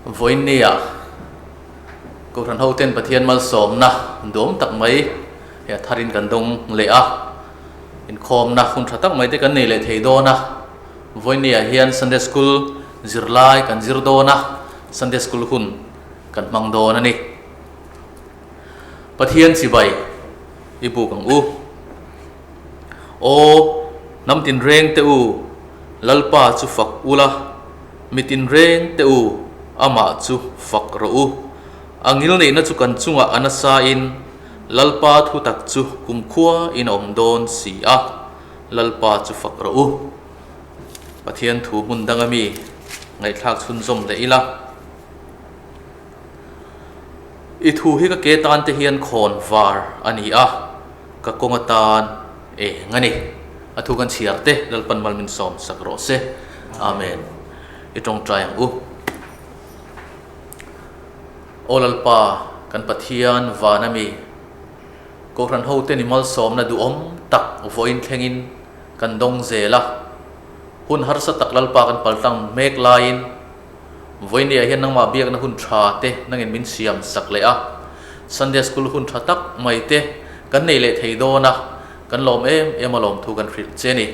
Vawiinnia Kohhran hoten Pathian malsawmna duam tak mai he a tharin kan dawng leh a, inkhawmna hun tha tak mai te kan nei leh thei dawn a. Vawiinnia hian Sunday School zirlai kan zir dawn a, Sunday School hun kan hmang dawn a ni. Pathian chibai i buk ang u. Aw, hnam tinreng te u, Lalpa chu fak ula, mi tinreng te u, amah chu fak rawh u. A ngilneihna chu kan chungah a nasain, Lalpa thutak chu kumkhua in a awm dawn si a, Lalpa chu fak rawh u. Pathian thu hmun danga mi ngaihthlak chhunzawm leh ila. I thu hi ka ke tan te hian khawn var a ni a, ka kawng atan eng a ni. A thu kan chhiar te Lalpan mal min sawm sak rawh se. Amen. I tawngtai ang u. Aw Lalpa, kan Pathian van a mi, Kohhran hote ni malsawmna duhawm tak vawiin thlengin kan dawng zel a. Hun harsa tak Lalpa kan paltlang mek laiin, Vawinia hian nangmah biakna hun tha te nangin min siam sak leh a, Sunday School hun tha tak mai te kan nei leh thei dawn a, kan lawm em em a lawmthu kan hrilh che ni.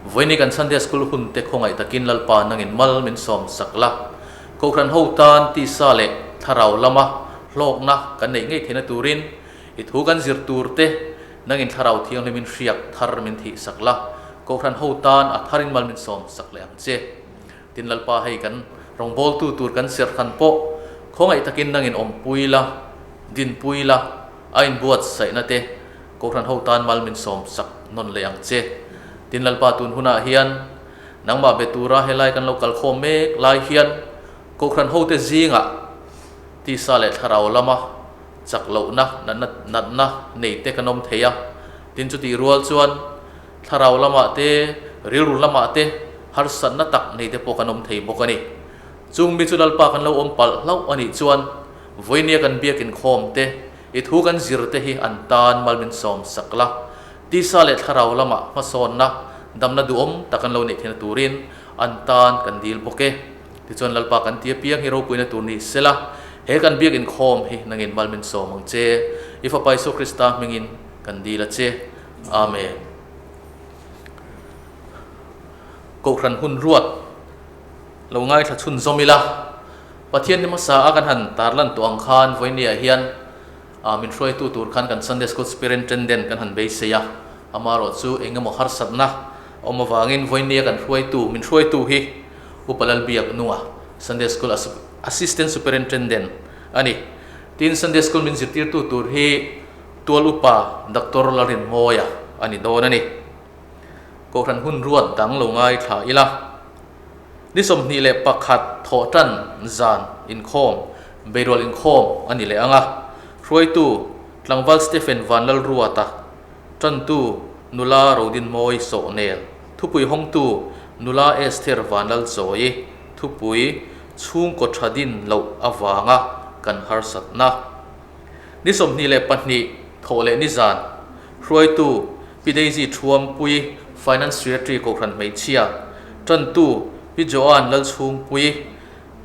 Vawiini kan Sunday School hun te khawngaih takin Lalpa nangin mal min sawm sak la, Kohhran ho tan tisa leh thlarau lama hlawkna kan neih ngei theihna turin i thu kan zir tur te nangin thlarau thianghlimin hriak thar min thih sak la, Kohhran ho tan a tharin mal min sawm sak leh ang che. Tin Lalpa hei kan rawngbawltu tur kan serh han pawh khawngaih takin nangin awmpui la, dinpui la, a inbuatsaihna te Kohhran ho tan mal min sawm sak nawn leh ang che. Tin Lalpa tun hunah hian nangmah be tura helai kan lo kal khawm mek lai hian Kohhran hote zingah tisa leh thlarau lama chak lohna natna natna nei te kan awm thei a, tin chutih rual chuan Thlarau lamah te, rilru lamah te harsatna tak nei te pawh kan awm thei bawk a ni. Chung mi chu Lalpa kan lo awm palh hlauh a nih chuan vawinia kan biak inkhawm te, i thu kan zir te hi an tan mal min sawm sak la. Tisa leh thlarau lamah hmasawnna, damna duhawm tak an lo neih theihna turin an tan kan dil bawk e. Tichuan Lalpa kan ti apiang hi ropuina tur ni sela, he kan biak inkhawm hi nangin mal min sawm ang che. I Fapa Isua Krista hmingin kan dil a che. Amen. Kohhran hun ruat lo ngaithla chhun zawm ila, Pathian ni hmasa a kan han tarlan tawh ang khan vawinia hian min hruaitu tur khan kan Sunday School Superintendent kan han beisei a, amaherawh chu eng emaw harsatna awm avangin vawinia kan hruaitu min hruaitu hi Upa Lalbiak Nunga Sunday School Assistant Superintendent a ni. Tin, Sunday School min zirtirtu tur hi Tual upa Doctor Lalrinmawia a ni dawn a ni. Kohhran hun ruat dang lo ngaithla ila. Ni 21 thawh tan zan inkhawm, beirual inkhawm a ni leh ang a. Hruaitu Tlangval Stephen Vanlalruata, tantu Nula Rodinmawi Sawhnel, thupui hawngtu Nula Esther Vanlalchawi, thupui chhungkaw tha din loh avanga kan harsatna. Ni 22 thawh leh nizan, hruaitu Pi Daisy Thuampui, Finance Secretary Kohhran Hmeichhia, Tantu Pi Joan Lalchhungpui,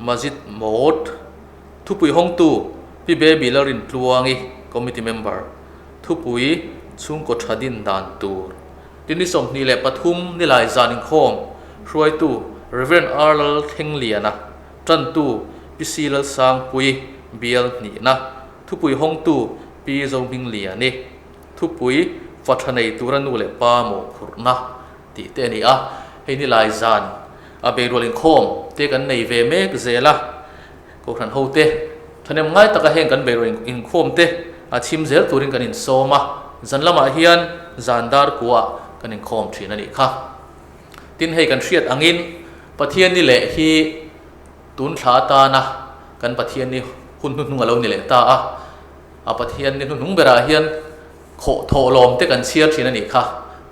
Masjid Mawt, Thupui hawngtu Pi Baby Lalrintluangi, Committee Member, Thupui chhungkaw tha din dan tur. Tin ni 23 nilai zan inkhawm, hruaitu Rev. R. Lalthlengliana, Tantu Pi Si Lalsangpui bial hnihna, thupui hawngtu Pi Zohmingliani, thupui fa tha nei tura nu leh pa mawhphurhna tih te a ni a. Hei ni lai zan a beirual inkhawm te kan nei ve mek zel a, Kohhran ho te thahnem ngai taka heng kan beirual inkhawm te a chhim zel turin kan insawm a, zan lamah hian zan dar kuah kan inkhawm thin a nih kha. Tin hei kan hriat angin Pathian ni leh hi tun thla atana kan Pathian ni hun hnuhnung a lo ni leh ta a, a Pathian ni hnuhnung berah hian khawh thawh lawm te kan chhiar thin a nih kha.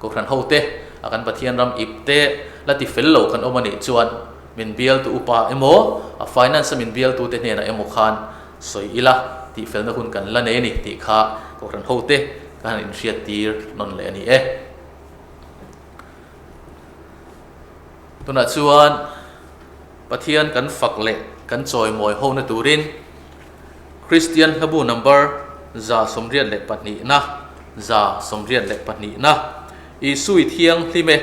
Kohhran ho te a kan Pathian ram ip te la ti fel lo kan awm a nih chuan min bialtu upa emaw a finance a min bialtu te hnenah emaw khan sawi ila tih felna hun kan la nei a ni tih kha Kohhran ho te ka han inhriat tir nawn leh a ni e. Tunah chuan. Pathian kan fak leh kan chawimawi hona turin Kristian hlabu number 182 na, 182 na, Isui thianghlim e,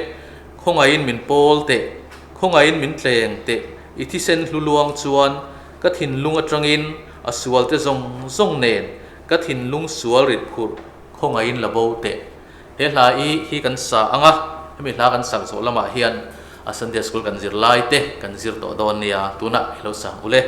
khawngaihin min pawl teh, khawngaihin min tleng teh, i thisen hlu luang chuan ka thinlung atangin a sualte zawng zawng nen ka thinlung sual rit phurh khawngaihin la bo teh. He hla i hi kan sa ang a, hemi hla kan sak zawh lamah hian a Sunday School kan zir lai te kan zir tawh dawn nia, tunah i lo sang u le.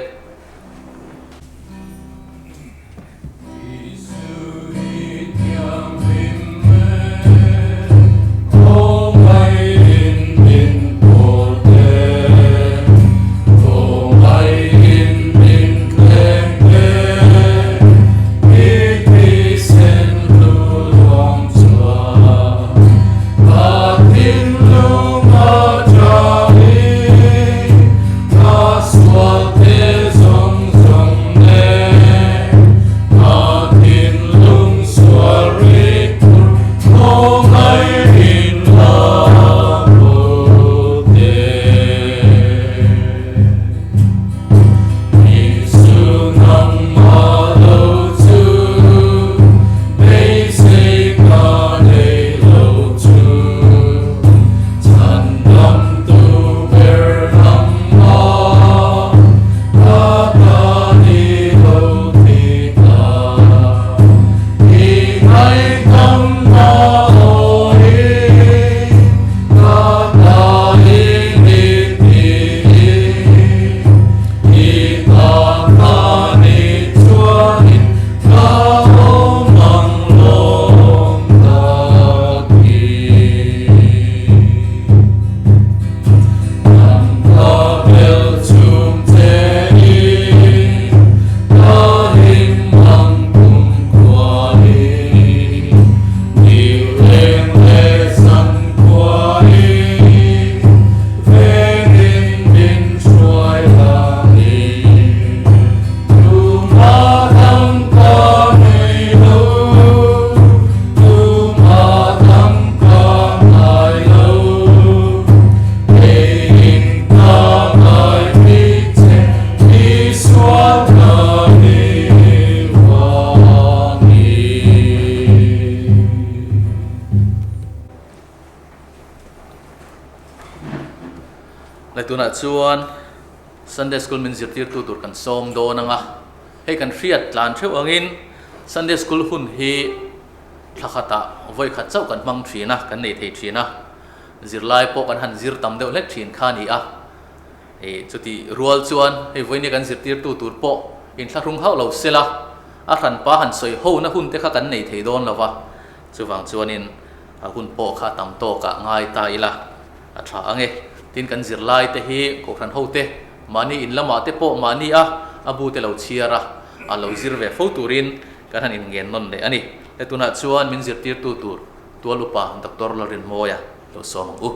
Lai tunah chuan Sunday School min zirtirtu tur kan sawm dawn ang a, hei kan hriat tlan theuh angin Sunday School hun hi thla khatah vawi khat chauh kan hmang thin a, kan nei thei thin a, zirlai pawh kan han zir tam deuh hlek thin kha a ni a. Hei chuti rual chuan hei vawinia kan zirtirtu tur pawh inthlahrung hauh lo sela, a hranpa han sawi hona hun te kha kan nei thei dawn lo va, chuvang chuanin a hun pawh kha tam tawkah ngai ta ila a tha ang e. Tin kan zirlai te hi kohhran ho te mahni in lamah te pawh mahni a a bu te lo chhiar a, a lo zir ve fo turin kan han inngen nawn leh a ni. He tunah chuan min zirtirtu tur tual upa Doctor Lalrinmawia lo sawm ang u.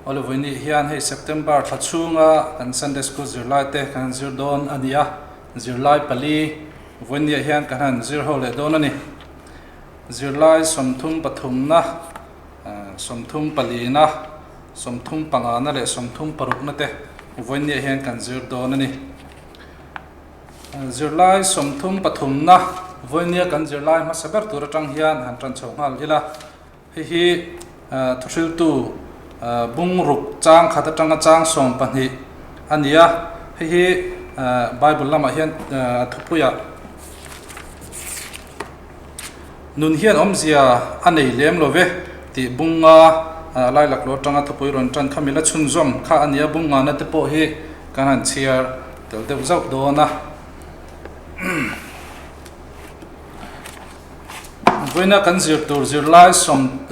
Awle vawiin hian hei September thla chhunga kan Sunday School zirlai te kan han zir dawn a ni a, zirlai pali vawiin hian kan han zir ho leh dawn a ni. Zirlai 30 pathumna 30 palina, 30 pangana leh 30 parukna te vawiinniah hian kan zir dawn a ni. Zirlai 30 pathumna vawiinnia kan zirlai hmasa ber tur atang hian han tan chho nghal ila. Hei hi thuhriltu bungruk chang khat atanga chang 12 a ni a. Hei hi Bible lamah hian thupuiah Nun hian awmzia a nei lem lo ve tih bunga lai laklawh atanga thupui rawn tan kha mila chhunzawm kha a nia bungana te pawh hi kan han chhiar tel deuh zauh dawn a. Vawiina kan zir tur zirlai sawm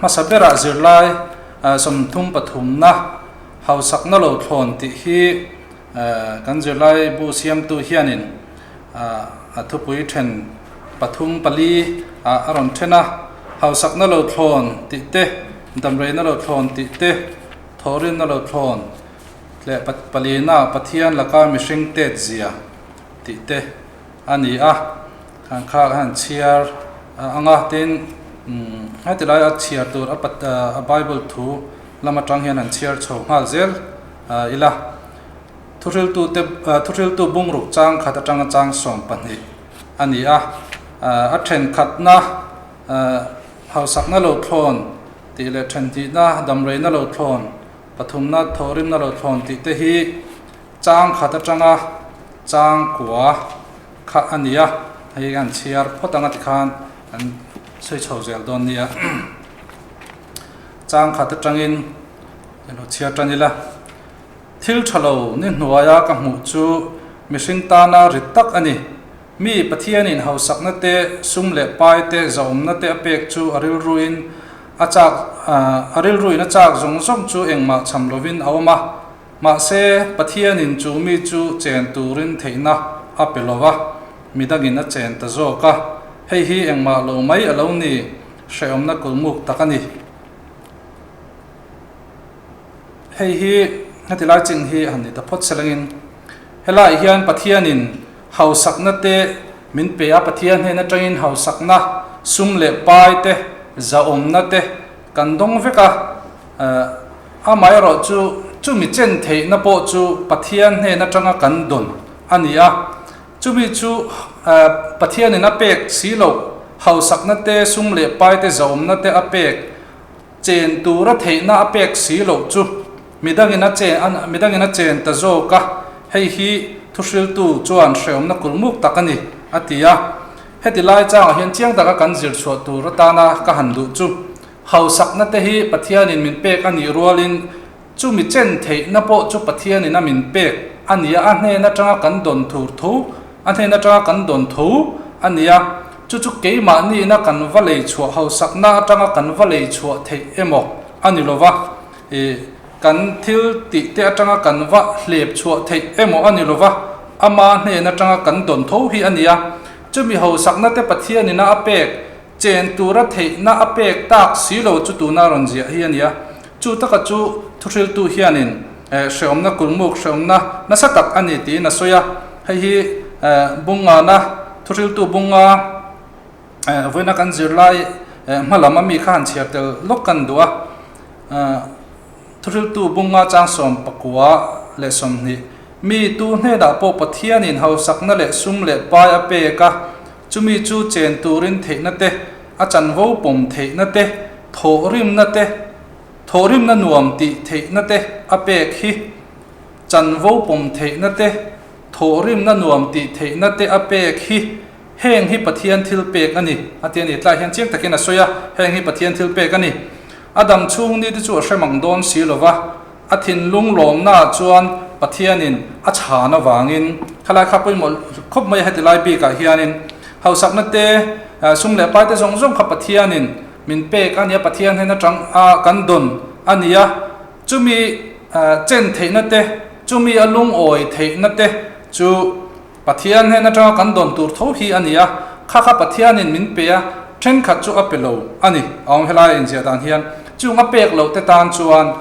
hmasa berah zirlai 30 pathumna hausakna lo thlawn tih hi kan zirlai bu siamtu hianin a thupui then pathum pali ah a rawn then a, hausakna lo thlawn tih te, damreina lo thlawn tih te, thawhrinna lo thlawn Leh palina Pathian laka mihring tet zia tih te a ni a, khan kha ka han chhiar anga tin heti laia chhiar tur a Bible thu lam atang hian han chhiar chho nghal zel ila. Thuhriltu te thuhriltu bungruk chang khat atanga chang 12 a ni a, a thenkhatna hausakna lo thlawn tih leh thenhihna damreina lo thlawn Pathumna thawhrimna lo thlawn tih te hi chang khat atanga chang kua kha a ni a, hei an chhiar phawt anga tikhan an sawi chho zel dawn nia. Chang khat atangin ilo chhiar tan ila, Thil tha lo ni hnuaia ka hmuh chu mihring tana rit tak a ni. Mi Pathianin hausakna te, sum leh pai te, zahawmna te a pek chu a rilruin A chak, a rilruin a chak zawng zawng chu engmah cham lovin a awm a. Mahse, Pathianin chu mi chu chen turin theihna a pe lo va, midangin a chen ta zawk a. Hei hi engmah lo mai a lo ni, hrehawmna kulmuk tak a ni. Hei hi heti lai chin hi han ni ta phawt selangin, helaiah hian Pathianin hausakna te min pe a, Pathian hnen atangin hausakna, sum leh pai te, zahawmna te kan dawng vek a, amaherawh chu chumi chen theihna pawh chu Pathian hnen atanga kan dawn a ni a, chumi chu Pathianin a pek si loh, hausakna te, sum leh pai te, zahawmna te a pek. Chen tura theihna a pek si loh chu midangin a chen midangin a chen ta zawk a, hei hi thuhriltu chuan hrehawmna kulmuk tak a ni, a ti a. Heti lai changah hian chiang taka kan zir chhuah tur atana ka han duh chu hausakna te hi Pathianin min pek a nih rualin chumi chen theihna pawh chu Pathianin a min pek a ni a, a hnen atanga kan dawn thur tho, a hnen atanga kan dawn tho a ni a. Chu chu keimahniina kan va lei chhuah hausakna atanga kan va lei chhuah theih emaw a ni lova, ih, kan thil tih te atanga kan va hlep chhuah theih emaw a ni lova, ama hnen atanga kan dawn tho hi a ni a. Chumi hausakna te Pathianina a pek, chen tura theihna a pek tak si lo chu tuna rawn ziah hi a ni a. Chu taka chu thuhriltu hianin hrehawmna kulmuk hrehawmna nasa tak a ni tiin a sawi a. Hei hi Bungana thuhriltu Bunga vawiina kan zirlai hma lam ami kha han chhiar tel lawk kan duh a. Thuhriltu Bunga chang 29 mi tu hnenah pawh Pathianin hausakna leh sum leh pai a pek a, chumi chu chen turin theihna te, a chanvo pawm theihna te, thawhrimna te, thawhrimna nuam tih theihna te a pek hi. Chanvo pawm theihna te, thawhrimna nuam tih theihna te a pek hi heng hi Pathian thil pek a ni, a ti a ni. Tlai hian chiang takin a sawi a, heng hi Pathian thil pek a ni. A dam chhung ni te chu a hre mang dawn si lo va, a thinlung lawmnaah chuan Pathianin a chhan avangin khalai kha pawimawh khawp mai a heti lai bikah hianin hausakna te, sum leh pai te zawng zawng kha Pathianin min pek a nia, Pathian hnen atang a kan dawn a ni a. Chumi chen theihna te, chumi a lungawi theihna te chu Pathian hnen atanga kan dawn tur tho hi a ni a, kha kha Pathianin min pe a, thenkhat chu a pe lo a ni. A awm helai inziah dan hian chung a pek loh te tan chuan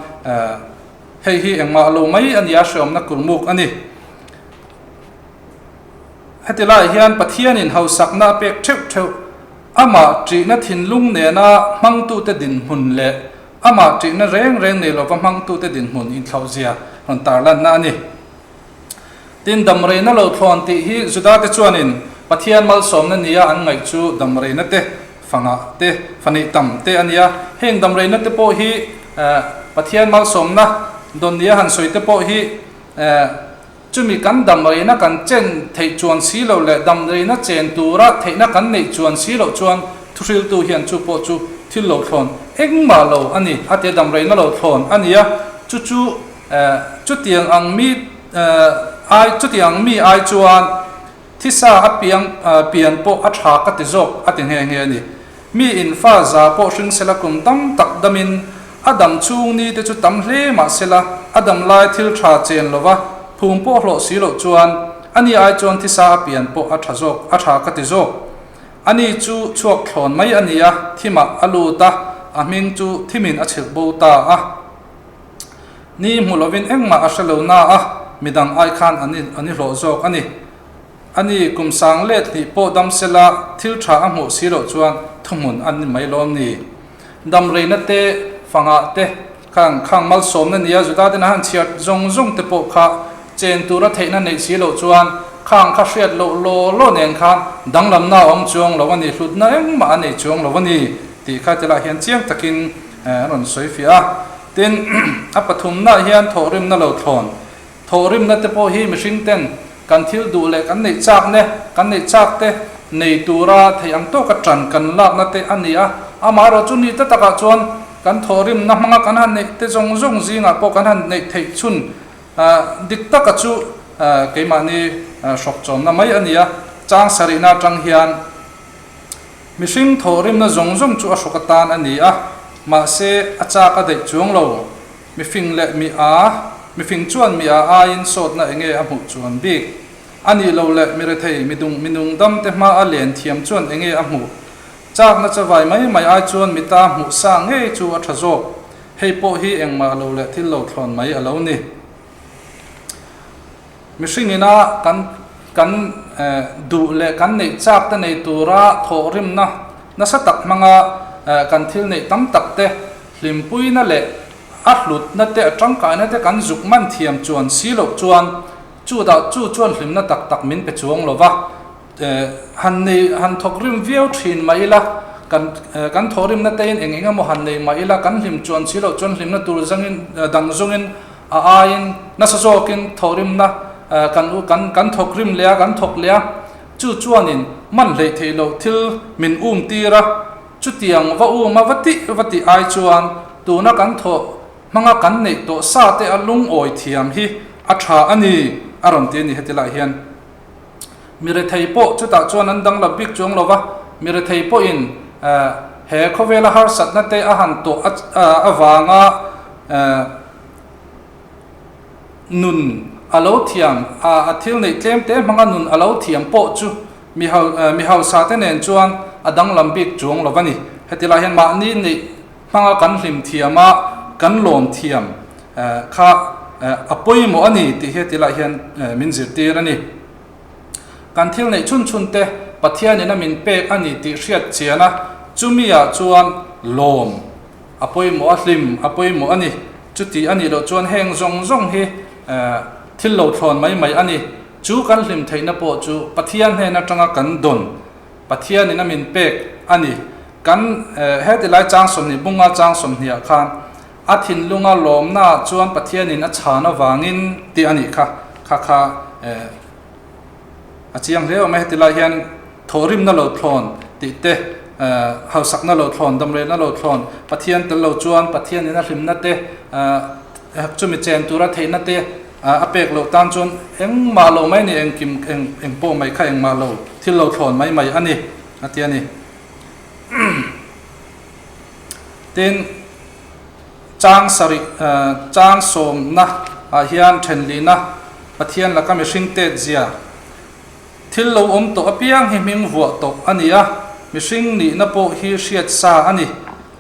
hei hi engmah lo mai a ni a, hreawmna kulmuk a ni. Heti laiah hian Pathianin hausakna a pek theuh theuh, amah ṭihna thinlung nena hmangtute dinhmun leh Amah ṭihna reng reng nei lova hmangtute dinhmun inthlauhzia rawn tarlanna a ni. Tin, damreina lo thlawn tih hi Judate chuanin Pathian malsawmna nia an ngaih chu damreina te, fangah te, faneih tam te a nia. Heng damreina te pawh hi Pathian malsawmna dawn nia han sawi te pawh hi chumi kan damreina kan chen theih chuan si loh leh damreina chen tura theihna kan neih chuan si loh chuan thuhriltu hian chu pawh chu thil lo thlawn engmah lo a ni a tia damreina lo thlawn a ni a, chu chu chutiang ang mi ai chutiang ang mi ai chuan thisa a piang pian pawh a tha ka ti zawk a ti nghe nghe a ni. Mi in fa za pawh hring sela kum tam tak damin a dam chhung ni te chu tam hle mah sela a dam lai thil tha chen lova phum pawh hlawh si loh chuan ani ai chuan thisa a pian pawh a tha zawk a tha ka ti zawk. Ani chu chhuak thlawn mai a ni a, thimah a lut a, a hming chu thimin a chhilh bo ta a. Ni hmu lovin engmah a hre lo na a, midang ai khan an an i hlawh zawk a ni. A ni, kum sang let hnih pawh dam sela thil tha a hmuh si loh chuan thuhmun a ni mai lawm ni. Dam reina te, fangah te, khang khang malsawmna nia Juda ten a han chhiar zawng zawng te pawh kha chen tura theihna neih si loh chuan khang kha hriat loh law law nen khan danglamna a awm chuang lo a ni, hlutna engmah a nei chuang lo a ni tih kha tilai hian chiang takin a rawn sawi fiah a. Tin, a pathumnaah hian thawhrimna lo thlawn. Thawhrimna te pawh hi mihring ten kan thil duh leh kan neih chak ne, kan neih chak te nei tura theih ang tawka tan kan lakna te a ni a. Amaherawh chu ni ta takah chuan kan thawhrimna hmanga kan han neih te zawng zawng zingah pawh kan han neih theih chhun dik taka chu keimahni hrawk chawmna mai a ni a. Chang sarihna atang hian mihring thawhrimna zawng zawng chu a hrawk atan a ni a, mahse a chak a daih chuang lo. Mifing leh mi a, mifing chuan mi a aiin sawtna enge a hmuh chuan bik? A nih lo leh mi rethei, mi dung, mi nungdam te hma a len thiam chuan enge a hmuh? Chakna chavai mai mai ai chuan mi ta hmuh sa ngei chu a tha zawk. Hei pawh hi engmah lo leh thil lo thlawn mai a lo ni. Mihring ina kan kan duh leh kan neih chak te nei tura thawhrimna nasa tak hmanga kan thil neih tam tak te hlimpuina leh a hlutna te a tangkaina te kan zuk man thiam chuan si loh chuan chudah chu chuan hlimna tak tak min pe chuang lo va. Han nei han thawkrim viau thin mah ila kan kan thawhrimna tein eng eng emaw han nei mah ila kan hlim chuan si loh chuan hlimna tur zangin dang zawngin A aiin nasa zawkin thawhrimna kan kan kan thawkrim leh a, kan thawk leh a, chu chuanin man hleih theih loh thil min um tir a, chutiang va um a va tih va tih ai chuan tuna kan thawh hmanga kan neih tawh sa te a lungawi thiam hi a tha a ni, a rawn ti a ni heti lai hian. Mi rethei pawh chutah chuan an danglam bik chuang lo va, mi rethei pawhin he khawvela harsatna te a han tawh avanga Nun a lo thiam a, a thil neih tlem te hmanga nun a lo thiam pawh chu mi mi hausa te nen chuan a danglam bik chuang lo a ni. Heti lai hian mahni neih hmanga kan hlim thiam a, kan lawm thiam kha a pawimawh a ni tih hi heti lai hian min zirtir a ni. Kan thil neih chhun chhun te Pathianin a min pek a ni tih hriat chian a, chumi ah chuan lawm a pawimawh a, hlim a pawimawh a ni. Chuti a nih loh chuan heng zawng zawng hi thil lo thlawn mai mai a ni. Chu kan hlim theihna pawh chu Pathian hnen atanga kan dawn, Pathianin a min pek a ni. Kan heti lai chang 20 bunga chang 20 ah khan a thinlunga lawmnaah chuan Pathianin a chhan avangin tih a nih kha. Kha kha A chiang hle awm e, heti lai hian thawhrimna lo thlawn tih te, hausakna lo thlawn, damrelna lo thlawn, Pathian tel lo chuan Pathianin a hlimna te, chumi chen tura theihna te a pek loh tan chuan engmah lo mai a ni, engkim eng pawh mai kha engmah lo, thil lo thlawn mai mai a ni, a ti a ni. Tin, chang sarih, chang sawmna ah hian thenlihna Pathian laka mihring tet zia thil lo awm tawh apiang hi hming vuah tawh a ni a, mihring nihna pawh hi hriat sa a ni.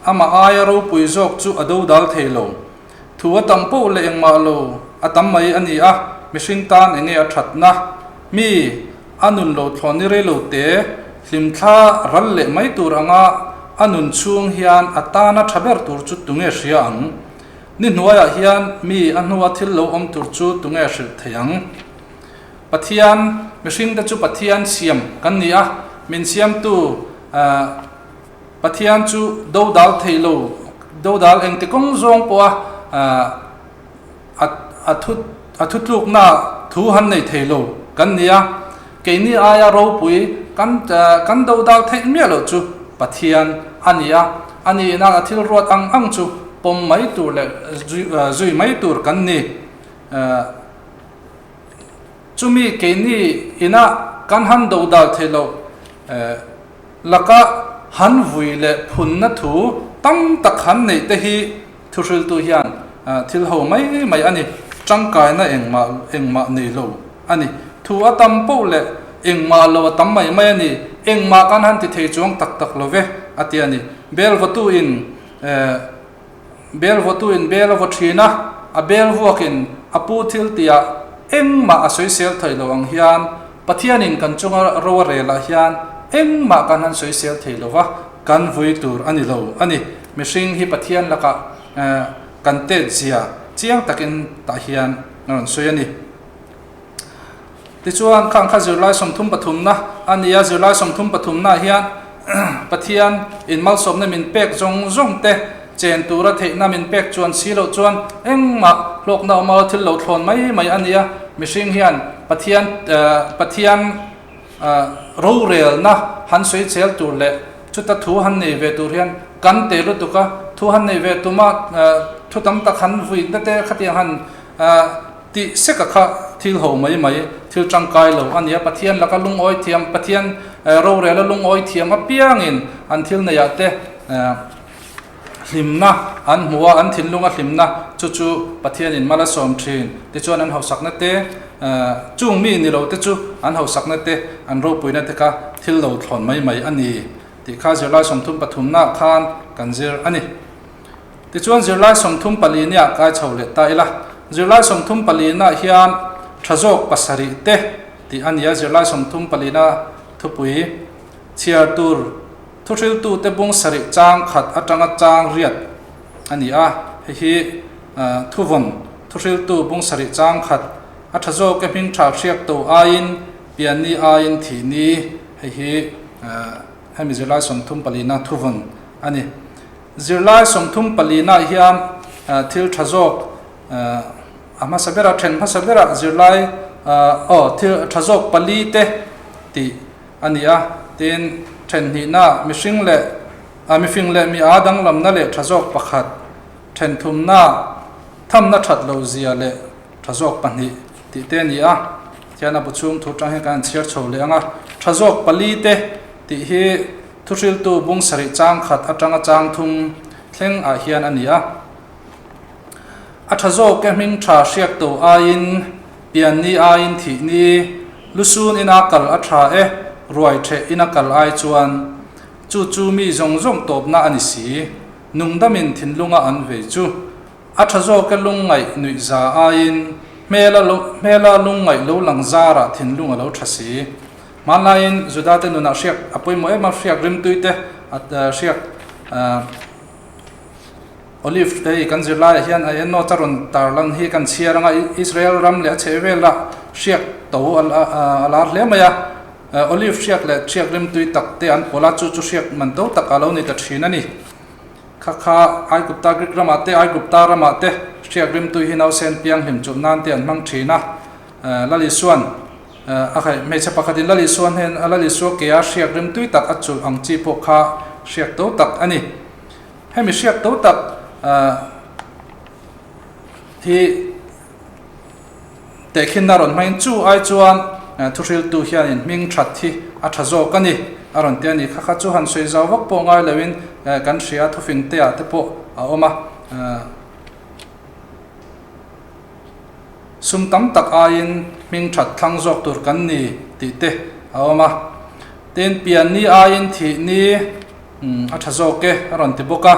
Amah aia ropui zawk chu a dodal thei lo. Thu a tam poh leh engmah lo a tam mai a ni a, mihring tan enge a thatna? Mi a nun lo thlawn ni rei lo te, hlimthla ral leh mai tur anga a nun chhung hian a tana tha ber tur chu tunge hria ang? Ni hnuaiah hian mi a hnua thil lo awm tur chu tunge hrilh thei ang? Pathian, mihringte chu Pathian siam kan ni a, min siamtu Pathian chu dodal thei lo, dodal engti kawng zawng pawha a thu a thutlukna thu han nei thei lo kan ni a, keini aia ropui kan kan dodal theih miah loh chu Pathian a ni a, a nihna a thil ruat ang ang chu pawm mai tur leh zui mai tur kan ni. Chumi keini ina kan han dodal thei loh laka han vui leh phunna thu tam tak han neih te hi Thuhriltu hian thil ho mai mai a ni, tangkaina engmah engmah nei lo a ni. Thu a tam poh leh engmah lo a tam mai mai a ni, engmah kan han ti thei chuang tak tak lo ve, a ti a ni. Bel vawtu in bel vawtu in bel a vaw thin a, a bel vuakin a pu thil tihah engmah a sawisel thei lo ang hian Pathianin kan chunga ro a relah hian engmah kan han sawisel thei lo va, kan vui tur a ni lo a ni. Mihring hi Pathian lakah kan tet zia chiang takin tah hian a rawn sawi a ni. Tichuan, khang kha zirlai 33na a ni a, zirlai 33na hian Pathian in malsawmna min pek zawng zawng te chen tura theihna min pek chuan si loh chuan engmah hlawkna awm a thil lo thlawn mai mai a ni a, mihring hian Pathian Pathian rorelna han sawi chel tur leh chuta thu han nei ve tur hian kan te lutuk a, thu han nei ve tuma thu tam tak han vuina te khatiang han Tih sek a kha thil ho mai mai, thil tangkai lo a nia. Pathian laka lungawi thiam, Pathian rorela lungawi thiam apiangin an thil neiah te hlimna an hmu a, an thinlunga hlimna chu chu Pathianin mal a sawm thin. Tichuan an hausakna te, chung mi ni lo te chu an hausakna te, an ropuina te kha thil lo thlawn mai mai a ni tih kha zirlai 33 naah khan kan zir a ni. Tichuan zirlai 34 niah kai chho leh ta ila. Zirlai 34 nah hian tha zawk pasarih te tih a ni a, zirlai 34 na thupui chhiar tur thuhriltute bung sarih chang khat atanga chang riat a ni a, hei hi thuvawn thuhriltu bung sarih chang khat a tha zawk e hming tha hriak to aiin pianni aiin thihni hei hi hemi zirlai 34 na thuvawn a ni. Zirlai 34 nah hian thil tha zawk a hmasa bera then hmasa bera zirlai aw thil tha zawk pali te tih a ni a, tin then hnihna mihring leh mifing leh mi a danglamna leh tha zawk pakhat, then thumna thamna that lo zia leh tha zawk pahnih tih te a ni a, tihian a bu chhung thu tang hian kan han chhiar chho leh ang a, tha zawk pali te tih hi Thuhriltu bung sarih chang khat atanga chang thum thleng ah hian a ni a. A tha zawk e hming tha hriak to aiin, pian ni aiin thih ni, lusun ina kal a tha e, ruai theh ina kal ai chuan. Chu chu mi zawng zawng tawpna a ni si. Nungdamin thinlunga an vei chu. A tha zawk e lungngaih nuih za aiin, hmela hmela lungngaih lo lang zarah thinlung a lo tha si. Hmanlaiin Judate nunah hriak a pawimawh em a, hriak rimtui te, hriak olive te hi kan zir laiah hian a ennaw ta rawn tarlang hi kan chhiar ang a, Israel ram leh a chheh velah hriak to a lar hle mai a, olive hriak leh hriak rimtui tak te an pawlh a, chu chu hriak man to tak a lo ni ta thin a ni. Kha kha Aigupta Greek ramah te, Aigupta ramah te hriak rimtui hi nausen piang hlim chulh nan te an hmang thin a, Lal Isua'n a khaih hmeichhe pakhatin Lal Isua hnen a Lal Isua ke a hriak rimtui tak a chulh ang chi pawh kha hriak to tak a ni. Hemi hriak to tak hi tehkhinna rawn hmangin chu ai chuan thuhriltu hianin hming that hi a tha zawk a ni a rawn ti a ni. Kha kha chu han sawi zau vak pawh ngai loin kan hria thufing te ah te pawh a awm a. Sum tam tak aiin hming that thlang zawk tur kan ni tih te a awm a. Tin, pian ni aiin thih ni a tha zawk e a rawn ti bawk a.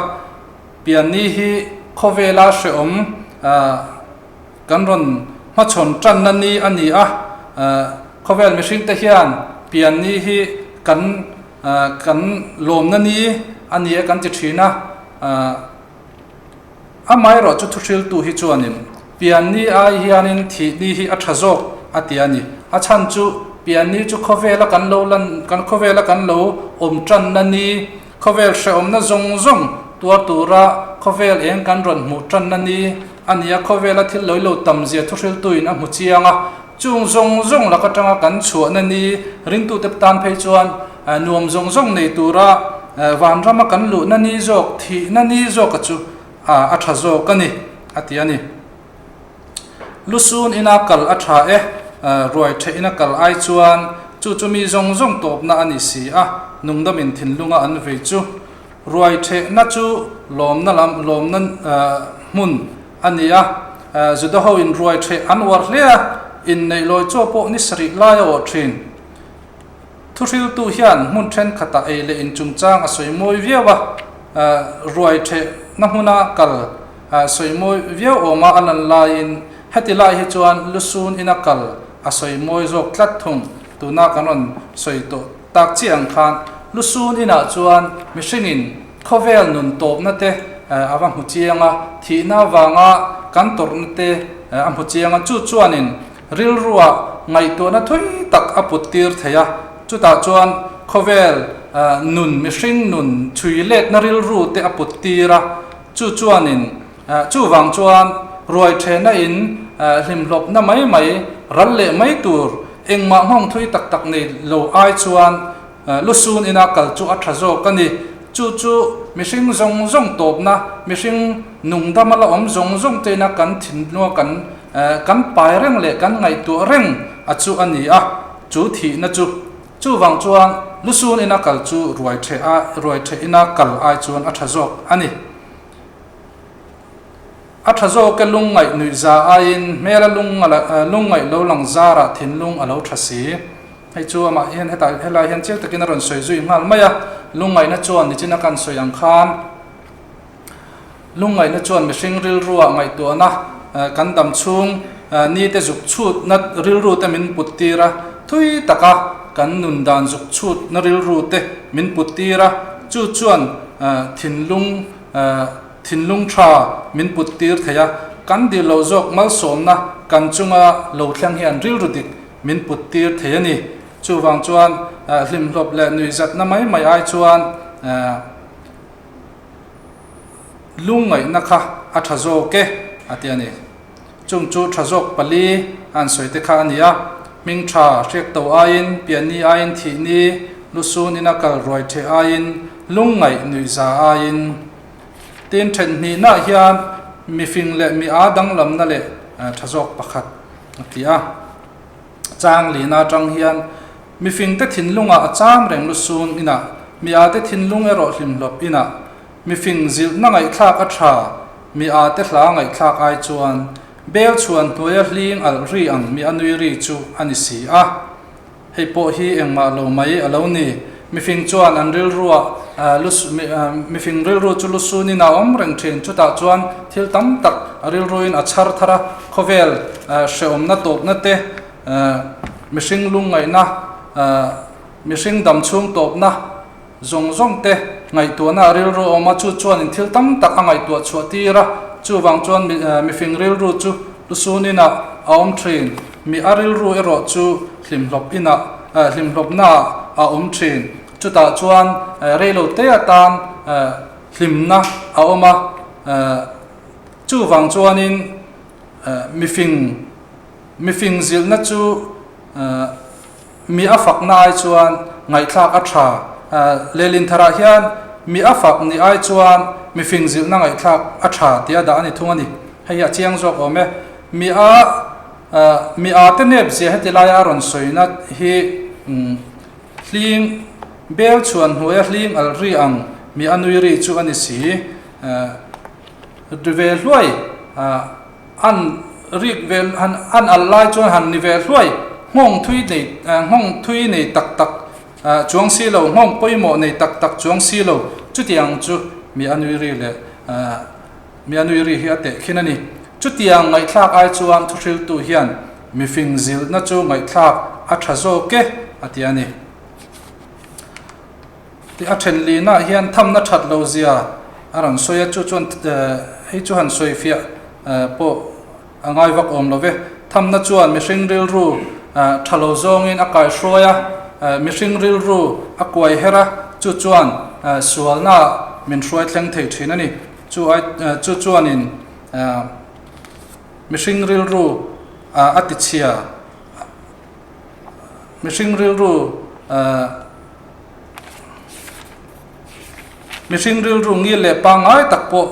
Pian ni hi khawvela hrehawm kan rawn hmachhawn tanna ni a ni a. Khawvel mihringte hian pian ni hi kan kan lawmna ni a ni e kan ti thin a. Amaherawh chu thuhriltu hi chuanin pianni ai hianin thihni hi a tha zawk a ti a ni. A chhan chu pianni chu khawvela kan lo lan kan khawvela kan lo awm tanna ni, khawvel hrehawmna zawng zawng tuar tura khawvel eng kan rawn hmuh tanna ni a ni a, khawvela thil lo lo tam zia thuhriltuin a hmu chiang a, chung zawng zawng lak atanga kan chhuahna ni ringtute tan phei chuan nuam zawng zawng nei tura vanrama kan luhna ni zawk, thihna ni zawka chu a tha zawk a ni, a ti a ni. Lusun ina kal a tha e, ruai theh ina kal ai chuan chu chu mi zawng zawng tawpna a ni si a, nungdamin thinlunga an vei chu. Ruai thehna chu lawmna lam lawmna hmun a ni a, Juda ho in ruai theh an uar hle a, inneih lawi chaw pawh ni sarih lai a awh thin. Thuhriltu hian hmun thenkhatah ei leh in chungchang a sawi mawi viau a, ruai thehna hmuna kal. Sawi mawi viau awma a lan laiin heti lai hi chuan lusun ina kal a sawi mawi zawk tlat thung. Tuna kan rawn sawi tawh tak chiah ang khan lusun inah chuan mihringin khawvel nun tawpna te a va hmu chiang a, thihna avanga kan tawrhna te a hmu chiang a, chu chuanin rilruah ngaihtuahna thui tak a put tir thei a, chutah chuan khawvel nun mihring nun chhui letna rilru te a put tir a. Chu chuanin, chuvang chuan ruai thehna in hlimhlawpna mai mai ral leh mai tur engmah nghawng thui tak tak nei lo ai chuan lusun ina kal chu a tha zawk a ni. Chu chu mihring zawng zawng tawpna, mihring nungdama la awm zawng zawng te ina kan thinlunga kan kan pai reng leh kan ngaihtuah reng a chu a ni a, chu thihna chu. Chuvang chuan lusun ina kal chu ruai theh a, ruai theh ina kal ai chuan a tha zawk a ni. A tha zawk e lungngaih nuih za aiin hmela lungngaih lo lang zarah thinlung a lo tha si. Hei chu amah hian hetah helai hian chiang takin a rawn sawi zui nghal mai a, lungngaihna chuan nichina kan sawi ang khan lungngaihna chuan mihring rilruah ngaihtuahna kan dam chhung nite zuk chhutna rilru te min put tir a, thui taka kan nun dan zuk chhutna rilru te min put tir a, chu chuan thinlung thinlung tha min put tir thei a, kan dil loh zawk malsawmna kan chunga lo thleng hian rilru dik min put tir thei a ni. Chuvang chuan hlimhlawp leh nuihzatna mai mai ai chuan Lungngaihna kha a tha zawk e, a ti a ni. Chung chu tha zawk pali a an sawi te kha a ni a, hming tha hriak to aiin, pianni aiin thihni, lusun ina kal ruai theh aiin, lungngaih nuihza aiin. Tin, thenhnihnaah hian mifing leh mi a danglamna leh tha zawk pakhat a ti a. Chang lina atang hian mifingte thinlungah a cham reng lusun inah, mi ate thinlung erawh hlimhlawp inah, mifing zilhna ngaihthlak a tha, mi ate hla ngaihthlak ai chuan bel chhuan hnuaia hling alh ri ang mi a nui ri chu a ni si a. Hei pawh hi engmah lo mai a lo ni. Mifing chuan an rilruah mifing rilru chu lusunin a awm reng thin. Chutah chuan thil tam tak a rilruin a chhar thar a, khawvel hrehawmna tawpna te, mihring lungngaihna, mihring damchhung tawpna zawng zawng te ngaihtuahna a rilru a awm a, chu chuanin thil tam tak a ngaihtuah chhuah tir a, chuvang chuan mifing rilru chu lusunin a awm thin. Mi a rilru erawh chu hlimhlawp inah hlimhlawpnaah a awm thin. Chutah chuan reilo te atan hlimna a awm a, chuvang chuanin mifing mifing zilhna chu mi a fakna ai chuan ngaihthlak a tha. Lehlin tharah hian mi a fak ni ai chuan mifing zilhna ngaihthlak a tha tih a dah a ni thung a ni. Hei hi a chiang zawk awm e. Mi a mi a te nep zia heti laia a rawn sawina hi hling bel chhuan hnuaia hling al ri ang mi a nui ri chu a ni si. Ri ve hluai an rik ve han an al lai chuan han ni ve hluai nghawng thui nei nghawng thui nei tak tak chuang si lo nghawng pawimawh nei tak tak chuang si lo chutiang chu mi a nui ri leh Mi a nui ri hi a teh khin a ni. Chutiang ngaihthlak ai chuan thuhriltu hian mifing zilhna chu ngaihthlak a tha zawk e, a ti a ni. Tih a then lihnaah hian thamna that lo zia a rawn sawi a, chu chuan hei chu han sawi fiah pawh a ngai vak awm lo ve. Thamna chuan mihring rilru tha lo zawngin a kaihruai a, mihring rilru a kuai her a, chu chuan sualnaah min hruai thleng thei thin a ni. Chu ai chu chuanin mihring rilru a tichhia, mihring rilru mihring rilru ngil leh pangngai tak pawh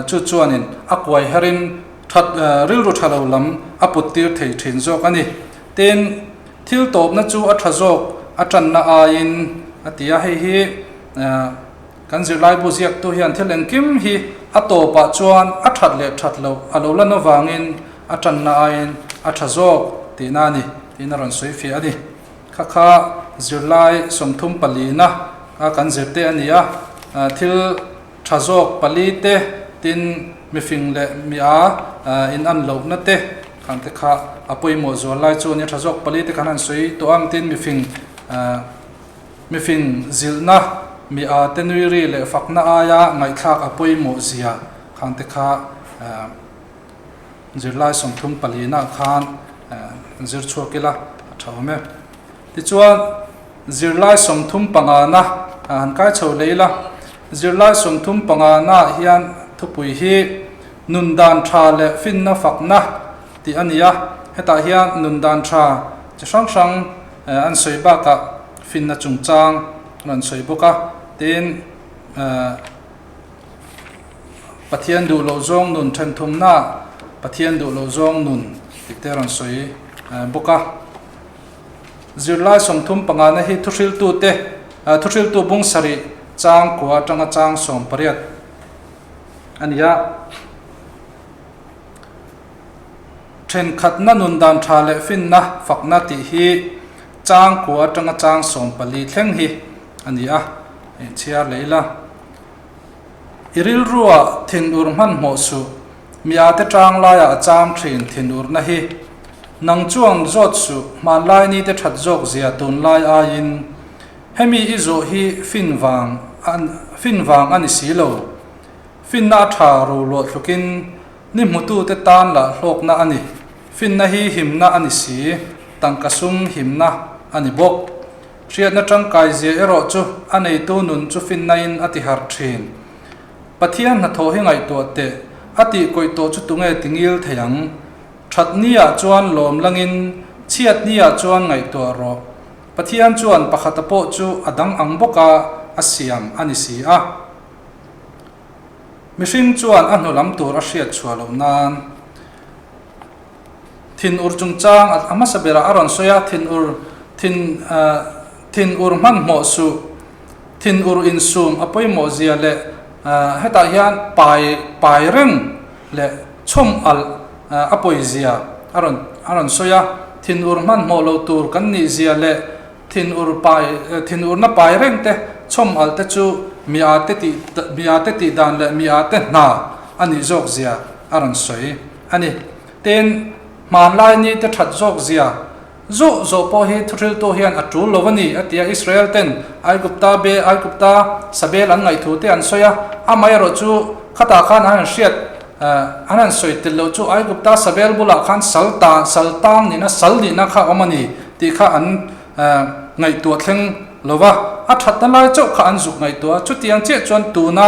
chu chuanin a kuai herin that rilru tha lo lam a put tir thei thin zawk a ni. Tin, thil tawpna chu a tha zawk a tanna aiin a ti a, hei hi Kan zirlaibu ziaktu hian thil engkim hi a tawpah chuan a that leh that loh a lo lan avangin a tanna aiin a tha zawk tihna a ni tiin a rawn sawi fiah a ni. Kha kha zirlai 30 palina a kan zirte a ni a, thil tha zawk pali te tin Mifing leh mi a in an lohna te khan te kha a pawimawh zual lai chu a nia tha zawk pali te khan han sawi tawh ang tin mifing mifing zilhna mi a te nui ri leh fakna aia ngaihthlak a pawimawh zia khan te kha zirlai 34 nah khan zir chhuak ila a tha awm e. Tichuan zirlai 35 na han kai chho leh ila, zirlai 35 naah hian thupui hi nun dan tha leh finna fakna tih a ni a, hetah hian nun dan tha chi hrang hrang an sawi bakah finna chungchang an rawn sawi bawk a, tin Pathian duh loh zawng nun thenthumna Pathian duh loh zawng nun tih te a rawn sawi bawk a. Zirlai 35 na hi thuhriltute thuhriltu bung sarih chang kua atanga chang 18 a ni a. Thenkhatna nun dan tha leh finna fakna tih hi chang kua atanga chang 14 thleng hi a ni a, inchhiar leh ila. I rilruah thinur hmanhmawh suh, miate tang laiah a cham thin thinurna hi. Nang chuan zawt suh, hmanlai nite that zawk zia tunlai aiin. Hemi i zawh hi fin vang fin vang a ni si lo. Finna a tha ro luah thlukin ni hmutute tan lah hlawkna a ni. Finna hi himna a ni si, tangka sum himna a ni bawk. Hriatna tangkai zia erawh chu a neitu nun chu finnain a ti harh thin. Pathian hnathawh hi ngaihtuah teh, a tih kawih tawh chu tunge ti ngil thei ang? That niah chuan lawm langin, chhiat niah chuan ngaihtuah rawh. Pathian chuan pakhata pawh chu a dang ang bawka a siam a ni si a. Mihring chuan a hnu lam tur a hriat chhuah loh nan. Thinur chungchang a hmasa berah a rawn sawi a, thinur thin thinur hmanhmawh suh, thinur insum a pawimawh zia leh hetah hian pai pai reng leh chhawm alh a pawi zia a rawn a rawn sawi a, thinur hmanhmawh lo tur kan nih zia leh thinur pai thinurna pai reng te chhawm alh te chu mi a te tih mi a te tih dan leh mi a te hna a nih zawk zia a rawn sawi a ni. Tin, hmanlai ni te that zawk zia zawh zawh pawh hi thuhriltu hian a tul lo a ni, a ti a. Israel ten Aigupta be Aigupta sabel an ngaihthu te an sawi a, amaherawh chu khatah khan an han hriat an han sawi tel loh chu Aigupta sabel bulah khan sal ta sal tang nihna sal nihna kha awm a ni tih kha an ngaihtuah thleng lo va, a thatna lai chauh kha an zuk ngaihtuah a. Chutiang chiah chuan tuna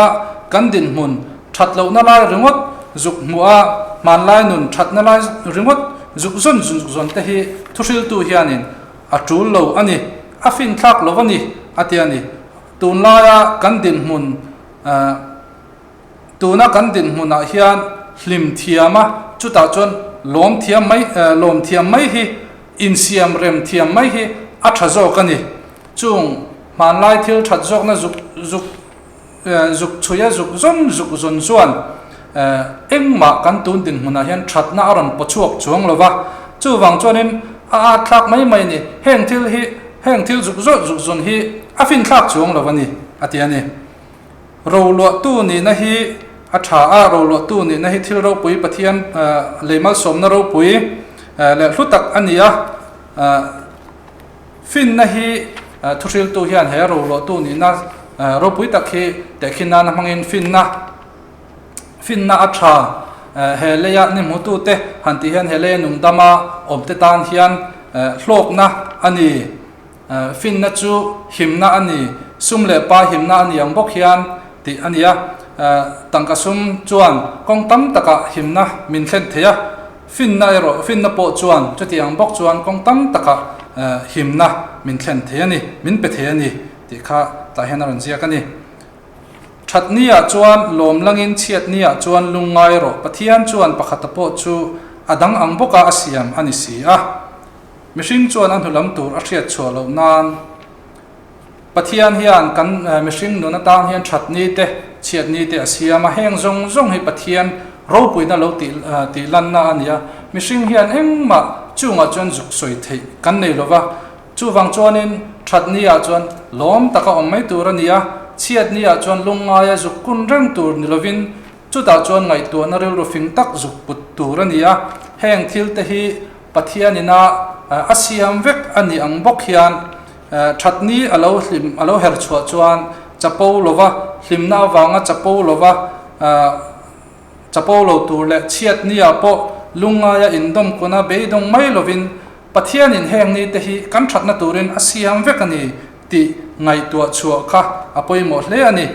kan dinhmun That lohna lai ringawt zuk hmuh a, hmanlai nun thatna lai ringawt zuk zawn zuk zawn te hi thuhriltu hianin a tul lo a ni, a finthlak lo a ni a ti a ni. Tunlaia kan dinhmun tuna kan dinhmunah hian hlim thiam a, chutah chuan lawm thiam mai lawm thiam mai hi insiam rem thiam mai hi a tha zawk a ni. Chung hmanlai thil that zawkna zuk zuk Zuk chhuia zuk zawn zuk zawn chuan engmah kan tun dinhmunah hian thatna a rawn paw chhuak chuang lo va, chuvang chuanin a at thlak mai mai a ni, heng thil hi heng thil zuk zawt zuk zawn hi a fin thlak chuang lo a ni a ti a ni. Roluahtu nihna hi a tha a, roluahtu nihna hi thil ropui Pathian lei malsawmna ropui leh hlu tak a ni a, Finna hi thuhriltu hian he roluahtu nihna ropui tak hi tehkhin nana hmangin finna finna a tha he leia ni hmutute han tih hian he leia nungdama awmte tan hian hlawkna a ni. Finna chu himna a ni, sum leh pa himna a ni ang bawk hian tih a ni a. Tangka sum chuan kawng tam takah himna min thlen thei a. Finna erawh, finna pawh chuan chuti ang bawk chuan kawng tam takah himna min thlen thei a ni, min pe thei a ni tih kha tah hian a rawn ziak a ni. That niah chuan lawm langin chhiat niah chuan lungngai rawh, Pathian chuan pakhata pawh chu a dang ang bawka a siam a ni si a. Mihring chuan a hnulam tur a hriat chhuah loh nan Pathian hian kan mihring nun atan hian that ni te, chhiat ni te a siam a, heng zawng zawng hi Pathian ropuina lo tih tih lanna a ni a. Mihring hian engmah chungah chuan zuk sawi theih kan nei lo va, chuvang chuanin that ni ah chuan lawm taka awm mai tur a ni a, chhiat ni ah chuan lungngaia zuk kun reng tur ni lovin. Chutah chuan ngaihtuahna rilru fing tak zuk put tur a ni a, heng thil te hi Pathianina a siam vek a nih ang bawk hian thatni a lo hlim a lo her chhuah chuan chapo lova hlimna avanga chapo lova chapo lo tur leh chhiatni-ah pawh lungngaia indawm kuna beidawng mai lovin Pathianin heng ni te hi kan thatna turin a siam vek a ni tih ngaihtuah chhuah kha a pawimawh hle a ni.